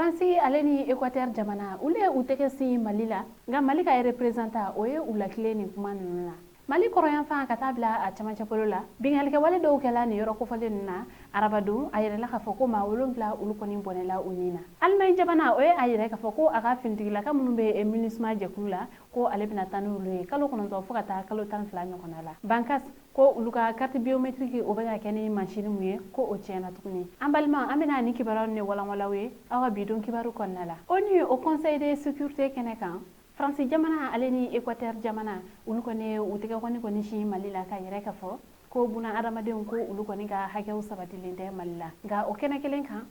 Faransi ale ni Équateur jamana, olu ye u tɛgɛ sin Mali la, nka Mali ka représentant, o ye u latilen nin kuma ninnu na. Mali kɔrɔyanfan ka taa bila a camancɛ bolo la, binkannikɛwale dɔw kɛla nin yɔrɔ kofɔlen ninnu na arabadon. A yɛrɛla k'a fɔ ko maa 7, olu kɔni bɔnɛla u ni na. Alimaɲi jamana, o ye a yɛrɛ k'a fɔ ko a ka finitigilaka minnu bɛ MINUSMA jɛkulu la, ko ale bɛna taa n'olu ye kalo 9 fo ka taa kalo 12 ɲɔgɔnna la. Bankas ko olu ka carte biométrique, o bɛ ka kɛ ni mansin mun ye, ko o tiɲɛna tuguni. An balima, an bɛna ni kibaruyaw ni walanwalanw ye aw ka bi don kibaru kɔnɔna la. ONU, o Conseil de sécurité kɛnɛ kan, Faransi jamana ale ni Équateur jamana, olu kɔni u tɛgɛ kɔni sin Mali la, ka yɛrɛ ka fɔ ko buna adamadenw, ko olu kɔni ka hakɛw sabatilen tɛ Mali la. Nka o kɛnɛ kelen kan,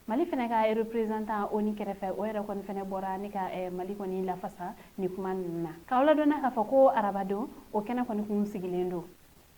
Mali fɛnɛ ka représentant ONU kɛrɛfɛ, o yɛrɛ kɔni fɛnɛ bɔra ni ka Mali kɔni lafasa ni kuma ninnu na, k'aw ladɔnna k'a fɔ ko arabadon o kɛnɛ kɔni kun sigilen don.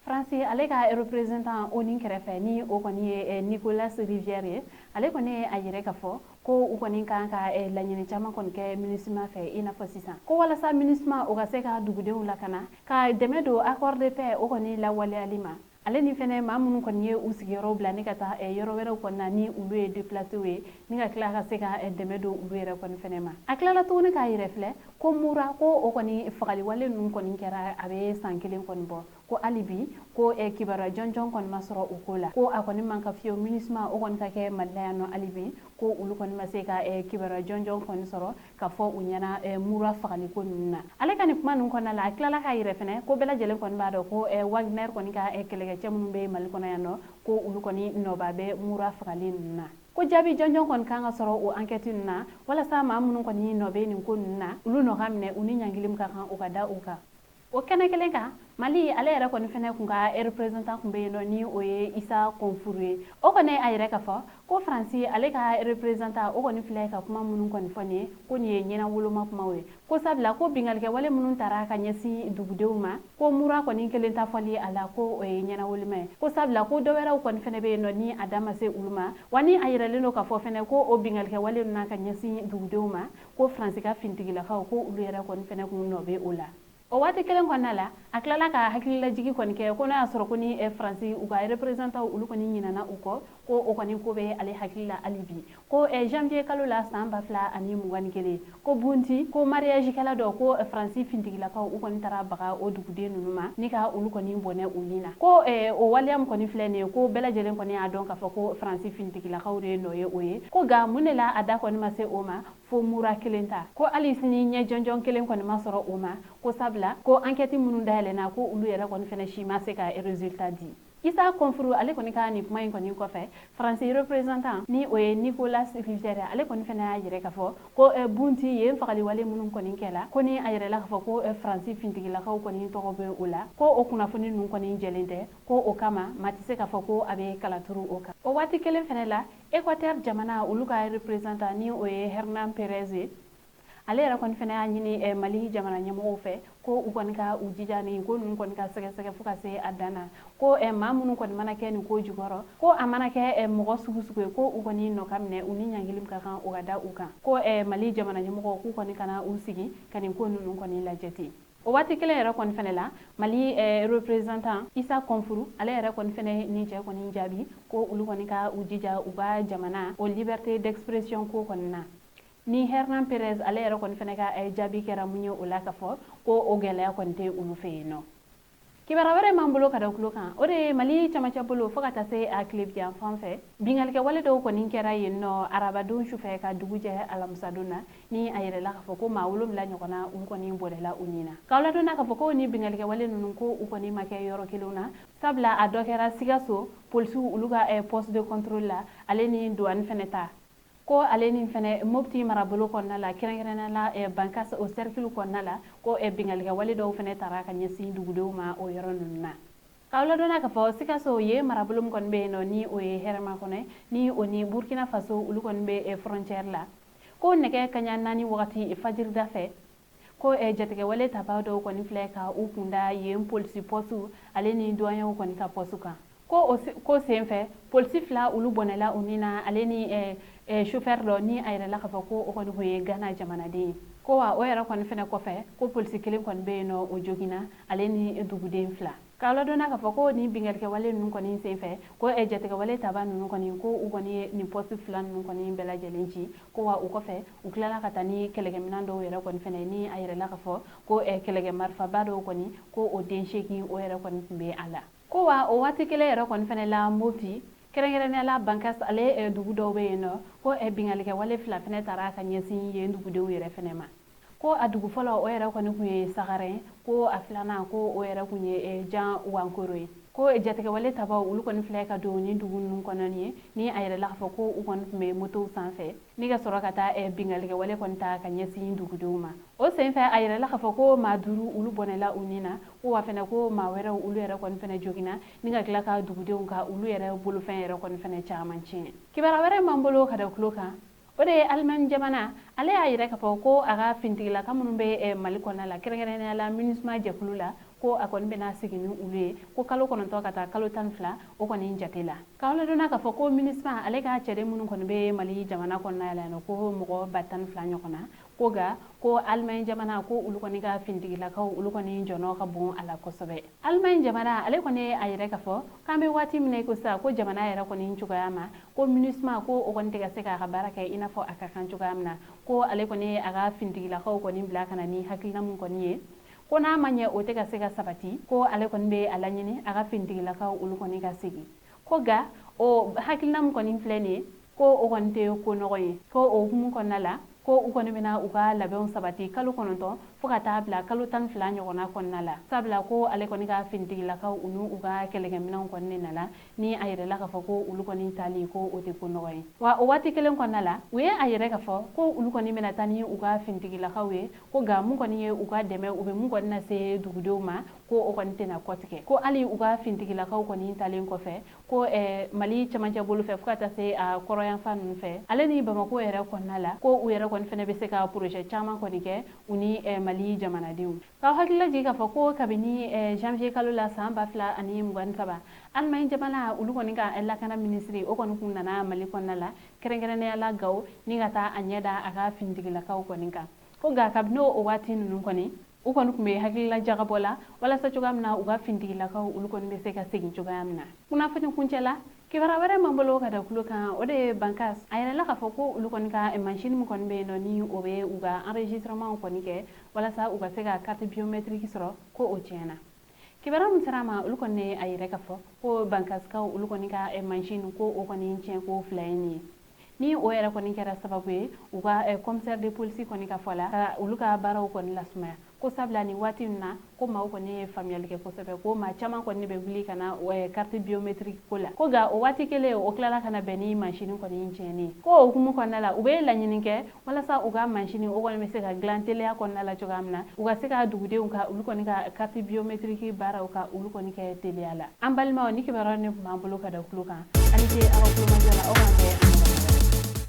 Faransi ale ka représentant ONU kɛrɛfɛ, ni o kɔni ye Nicolas Rivière ye, ale kɔni ye a yɛrɛ ka fɔ ko u kɔni kan ka laɲini caman kɔni kɛ MINUSMA fɛ, i n'a fɔ sisan ko walasa MINUSMA o ka se ka dugudenw lakana, ka dɛmɛ don accord de paix o kɔni lawaleyali ma, ale ni fɛnɛ maa minnu kɔni ye u sigiyɔrɔw bila ni ka taa yɔrɔ wɛrɛw kɔni na, ni olu ye déplacés ye, ni ka tila ka se ka dɛmɛ don olu yɛrɛ kɔni fɛnɛ ma. A tilala tuguni k'a yɛrɛ filɛ ko Mura, ko o kɔni fagaliwale ninnu kɔni kɛra, a bɛ san 1 kɔni bɔ, ko hali bi ko kibaruya jɔnjɔn kɔni ma sɔrɔ o ko la, ko a kɔni man ka fiyewu MINUSMA o kɔni ka kɛ Mali la yan nɔ. Hali bi ko olu kɔni ma se ka kibaruya jɔnjɔn kɔni sɔrɔ ka fɔ u ɲɛna Mura fagaliko ninnu na. Ale ka nin kuma ninnu kɔnɔna la, a tilala k'a yɛrɛ fɛnɛ ko bɛɛ lajɛlen kɔni b'a dɔn ko Wagner kɔni ka kɛlɛkɛcɛ minnu bɛ Mali kɔnɔ yan nɔ, ko olu kɔni nɔba bɛ Mura fagali ninnu na, ko jaabi jɔnjɔn kɔni kan ka sɔrɔ o enquête ninnu na, walasa maa minnu kɔni nɔ bɛ nin ko ninnu na, olu nɔ ka minɛ, u ni ɲangili min ka kan, o ka da u kan. O kɛnɛ kelen kan, Mali ale yɛrɛ kɔni fɛnɛ kun ka représentant kun bɛ yen nɔ, ni o ye Isa Kɔnfuru ye. O kɔni a yɛrɛ ka fɔ ko Faransi ale ka représentant, o kɔni filɛ ka kuma minnu kɔni fɔ nin ye, ko nin ye ɲɛna woloma kumaw ye, ko sabula ko binkannikɛwale minnu taara ka ɲɛsin dugudenw ma, ko Mura kɔni kelen ta fɔli a la, ko o ye ɲɛna woloma ye, ko sabula ko dɔ wɛrɛw kɔni fɛnɛ bɛ yen nɔ ni a da ma se olu ma. Wa ni a yɛrɛlen don k'a fɔ fɛnɛ ko o binkannikɛwale ninnu ka ɲɛsin dugudenw ma, ko Faransi ka finitigilakaw, ko olu yɛrɛ kɔni fɛnɛ kun nɔ bɛ o la. O waati kelen kɔnɔna la, a tilala ka hakililajigi kɔni kɛ ko n'a y'a sɔrɔ ko ni Faransi u ka représentant, olu kɔni ɲinana u kɔ, ko o kɔni ko bɛ ale hakili la hali bi, ko janvier kalo la san 2021, ko Bunti, ko mariage kɛla dɔ, ko Faransi fintigilakaw, u kɔni taara baga o duguden ninnu ma ni ka olu kɔni bɔnɛ u ni na, ko o waleya min kɔni filɛ nin ye, ko bɛɛ lajɛlen kɔni y'a dɔn k'a fɔ ko Faransi fintigilakaw de nɔ ye o ye, ko nka mun de la a da kɔni ma se o ma fo Mura kelen ta, ko hali sini ɲɛ jɔnjɔn kelen kɔni ma sɔrɔ o ma, ko sabula ko enquête minnu dayɛlɛnna, ko olu yɛrɛ kɔni fɛnɛ si ma se ka résultat di. Isa Kɔnfuru ale kɔni ka nin kuma in kɔni kɔfɛ, Faransi représentant, ni o ye Nicolas Rivière, ale kɔni fɛnɛ y'a yɛrɛ k'a fɔ ko Bunti yen fagaliwale minnu kɔni kɛla, ko ni a yɛrɛla k'a fɔ ko Faransi fintigilakaw kɔni tɔgɔ bɛ o la, ko o kunnafoni ninnu kɔni jɛlen tɛ, ko o kama maa tɛ se k'a fɔ ko a bɛ kalaturu o kan. O waati kelen fɛnɛ la, Équateur jamana, olu ka représentant, ni o ye Hernan Perez ye, ale yɛrɛ kɔni fɛnɛ y'a ɲini Mali jamana ɲɛmɔgɔw fɛ ko u kɔni ka u jija nin ko ninnu kɔni ka sɛgɛsɛgɛ fo ka se a dan na, ko maa minnu kɔni mana kɛ nin ko jukɔrɔ, ko a mana kɛ mɔgɔ sugu sugu ye, ko u kɔni nɔ ka minɛ, u ni ɲangili min ka kan, o ka da u kan, ko Mali jamana ɲɛmɔgɔw k'u kɔni kana u sigi ka nin ko ninnu kɔni lajɛ ten. O waati kelen yɛrɛ kɔni fɛnɛ la, Mali représentant Isa Kɔnfuru, ale yɛrɛ kɔni fɛnɛ ni cɛ kɔni jaabi ko olu kɔni ka u jija u ka jamana o liberté d'expression ko kɔni na. Ni Hernan Perez ale yɛrɛ kɔni fɛnɛ ka jaabi kɛra mun ye o la, ka fɔ ko o gɛlɛya kɔni tɛ olu fɛ yen nɔ. Kibaruya wɛrɛ m'an bolo ka da tulo kan, o de ye Mali camancɛ bolo fo ka taa se a tilebiyan fan fɛ, binkannikɛwale dɔw kɔni kɛra yen nɔ arabadon sufɛ ka dugu jɛ alamisadon na, ni a yɛrɛla k'a fɔ ko maa 7 ɲɔgɔnna, olu kɔni bɔnɛla u ni na. K'aw ladɔnna k'a fɔ ko ni binkannikɛwale ninnu, ko u kɔni ma kɛ yɔrɔ kelenw na, sabula a dɔ kɛra Sikaso polisiw olu ka poste de contrôle la, ale ni douane fɛnɛ ta, ko ale ni fɛnɛ Mopti marabolo kɔnɔna la, kɛrɛnkɛrɛnnenya la Bankas o cercle kɔnɔna la, ko binkannikɛwale dɔw fɛnɛ tara ka ɲɛsin dugudenw ma o yɔrɔ ninnu na. K'aw ladɔnna k'a fɔ Sikaso ye marabolo min kɔni bɛ yen nɔ, ni o ye Hɛrɛmakɔnɔ, ni o ni Burkina Faso olu kɔni bɛ frontière la, ko nɛgɛ kaɲa 4 wagati fajirida fɛ, ko jatigɛwale tabaa dɔw kɔni filɛ ka u kunda yen polisi poste ale ni douaniers kɔni ka poste kan, ko o ko senfɛ polisi 2, olu bɔnɛla u ni na, ale ni chauffeur dɔ, ni a yɛrɛla k'a fɔ ko o kɔni kun ye Ghana jamanaden ye. Ko wa o yɛrɛ kɔni fɛnɛ kɔfɛ, ko polisi kelen kɔni bɛ yen nɔ, o joginna, ale ni duguden 2. K'a ladɔnniya k'a fɔ ko nin binkannikɛwale ninnu kɔni senfɛ, ko jatigɛwale taba ninnu kɔni, ko u kɔni ye nin poste fila ninnu kɔni bɛɛ lajɛlen ci. Ko wa o kɔfɛ, u tilala ka taa ni kɛlɛkɛminɛn dɔw yɛrɛ kɔni fɛnɛ, ni a yɛrɛla k'a fɔ ko kɛlɛkɛ marifaba dɔw kɔni, ko o den 8 o yɛrɛ kɔni tun bɛ a la. Ko wa o waati kelen yɛrɛ kɔni fɛnɛ la, Mopti, kɛrɛnkɛrɛnnenya la Bankas, ale dugu dɔw bɛ yen nɔ, ko binkannikɛwale fila fɛnɛ taara ka ɲɛsin yen dugudenw yɛrɛ fɛnɛ ma. Ko a dugu fɔlɔ, o yɛrɛ kɔni tun ye Sagarɛn, ko a filanan, ko o yɛrɛ tun ye Jan Wankoro ye. Ko jatigɛwale tabaw, olu kɔni filɛ ka don ni dugu ninnu kɔnɔ nin ye, ni a yɛrɛla k'a fɔ ko u kɔni tun bɛ motow sanfɛ ni ka sɔrɔ ka taa binkannikɛwale kɔni ta ka ɲɛsin dugudenw ma. O senfɛ, a yɛrɛla k'a fɔ ko maa 5, olu bɔnɛla u ni na, ko wa fɛnɛ ko maa wɛrɛw, olu yɛrɛ kɔni fɛnɛ joginna, ni ka tila ka dugudenw ka olu yɛrɛ bolofɛn yɛrɛ kɔni fɛnɛ caman tiɲɛ. Kibaruya wɛrɛ m'an bolo ka da tulo kan, o de ye Allemagne jamana, ale y'a yira k'a fɔ ko a ka finitigilaka minnu bɛ Mali kɔnɔna la, kɛrɛnkɛrɛnnenya la MINUSMA jɛkulu la, ko a kɔni bɛna segin ni olu ye, ko kalo 9 ka taa kalo 12 o kɔni jate la. K'aw ladɔnniya k'a fɔ ko MINUSMA ale ka cɛden minnu kɔni bɛ Mali jamana kɔnɔna la yan nɔ, ko mɔgɔ 12,000 ɲɔgɔn na. Ko nka ko Allemagne jamana, ko olu kɔni ka finitigilakaw, olu kɔni jɔnɔ ka bon a la kosɛbɛ. Allemagne jamana, ale kɔni ye a yɛrɛ k'a fɔ k'an bɛ waati min na i ko sisan, ko jamana yɛrɛ kɔni cogoya ma, ko MINUSMA, ko o kɔni tɛ ka se k'a ka baara kɛ i n'a fɔ a ka kan cogoya min na. Ko ale kɔni ye a ka finitigilakaw kɔni bila ka na ni hakilina min kɔni ye, ko n'a ma ɲɛ o tɛ ka se ka sabati, ko ale kɔni bɛ a laɲini a ka finitigilakaw, olu kɔni ka segin. Ko nka o hakilina min kɔni filɛ nin ye, ko o kɔni tɛ ko nɔgɔ ye. Ko o hukumu kɔnɔna la, ko u kɔni bɛna u ka labɛnw sabati kalo 9 fo ka taa bila kalo 12 ɲɔgɔnna kɔnɔna la, sabula ko ale kɔni ka finitigilakaw, u n'u ka kɛlɛkɛminɛnw kɔni de nana, ni a yɛrɛla k'a fɔ ko olu kɔni taali, ko o tɛ ko nɔgɔ ye. Wa o waati kelen kɔnɔna la, u ye a yɛrɛ k'a fɔ ko olu kɔni bɛna taa ni u ka finitigilakaw ye, ko nka mun kɔni ye u ka dɛmɛ, u bɛ mun kɔni lase dugudenw ma, ko o kɔni tɛna kɔtigɛ. Ko hali u ka finitigilakaw kɔni talen kɔfɛ, ko Mali cɛmancɛ bolo fɛ fo ka taa se a kɔrɔyanfan ninnu fɛ, ale ni Bamakɔ yɛrɛ kɔnɔna la, ko u yɛrɛ kɔni fɛnɛ bɛ se ka projet caman kɔni kɛ u ni Mali jamanadenw. K'aw hakili lajigin k'a fɔ ko kabini janvier kalo la san 2023, Allemagne jamana, olu kɔni ka lakana minisiri, o kɔni kun nana Mali kɔnɔna la, kɛrɛnkɛrɛnnenya la Gawo, ni ka taa a ɲɛ da a ka finitigilakaw kɔni kan. Ko nka kabini o waati ninnu kɔni, u kɔni tun bɛ hakilila jagabɔ la walasa cogoya min na u ka finitigilakaw, olu kɔni bɛ se ka segin cogoya min na. Kunnafoni kuncɛ la, kibaruya wɛrɛ m'an bolo ka da tulo kan, o de ye Bankas, a yɛrɛla k'a fɔ ko olu kɔni ka machine min kɔni bɛ yen nɔ, ni o bɛ u ka enregistrement kɔni kɛ walasa u ka se ka carte biométrique sɔrɔ, ko o tiɲɛna. Kibaruya min sera a ma, olu kɔni ye a yɛrɛ k'a fɔ ko Bankaskaw, olu kɔni ka machine, ko o kɔni tiɲɛ ko fila ye nin ye, ni o yɛrɛ kɔni kɛra sababu ye u ka commissaire de police kɔni ka fɔ la, ka olu ka baaraw kɔni lasumaya. Ko sabula nin waati in na, ko maaw kɔni ye faamuyali kɛ kosɛbɛ, ko maa caman kɔni bɛ wuli ka na carte biométrique ko la. Ko nka o waati kelen, o tilala ka na bɛn ni machine kɔni tiɲɛni ye. Ko o hukumu kɔnɔna la, u bɛ laɲini kɛ walasa u ka machine o kɔni bɛ se ka dilan teliya kɔnɔna la cogoya min na, u ka se ka dugudenw ka olu kɔni ka carte biométrique baaraw ka olu kɔni kɛ teliya la. An balimaw, ni kibaruya ni tun b'an bolo ka da tulo kan, ani ce aw ka kulomajɔ la. Aw k'an bɛn.